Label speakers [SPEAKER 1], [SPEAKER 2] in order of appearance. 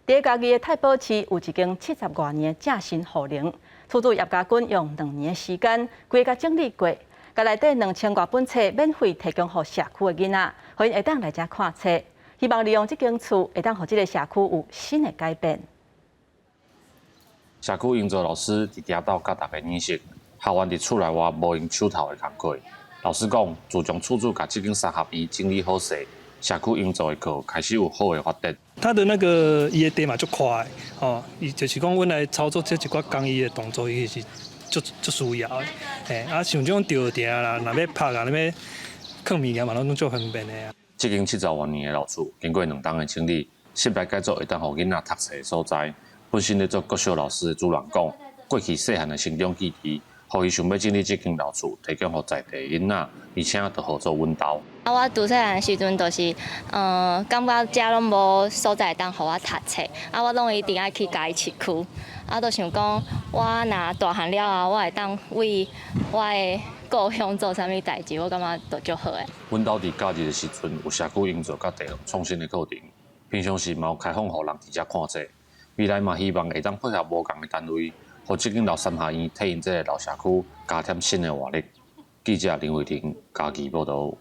[SPEAKER 1] 佇嘉義的太保市有一間七十外年的正新雨林，厝主葉家軍用2年的時間，規共整理過，共內底2000外本冊免費提供予社區的囡仔，予𪜶會當來遮看冊。希望利用這間厝，會當予這个社區有新的改變。
[SPEAKER 2] 社區營造老師佇埕鬥教大家認識，學員佇厝內外無用手頭的工課。老師講，自從厝主共這間三合院整理好勢，社區營造的課開始有好的發展。
[SPEAKER 3] 他的那個伊的地嘛足快，吼，伊就是講阮來操作這一寡工藝的動作，伊是足足需要的。嘿，啊，像這種吊錠啦，若欲拍啊，欲囥物件嘛，攏足方便的啊。
[SPEAKER 2] 這間七十外年的老厝，經過2冬的整理，室內改做會當予囡仔讀冊的所在。本身咧做國小老師的主人講，過去細漢的成長記憶，予伊想欲整理這間老厝，提供予在地囡仔，而且就號做阮兜。
[SPEAKER 4] 啊，我拄細漢時陣就是，感覺遮攏無所在會當予我讀冊，啊，我攏一定愛去嘉義市區，啊，就想講，我若大漢了後，我會當為我的故鄉做啥物代誌，我感覺就足好的。
[SPEAKER 2] 阮兜佇假日的時陣，有社區營造佮地方創新的課程，平常時嘛有開放予人佇遮看冊。未來嘛希望會當配合無仝的單位，予這間老三合院替𪜶這个老社區加添新的活力。記者林慧婷嘉義報導。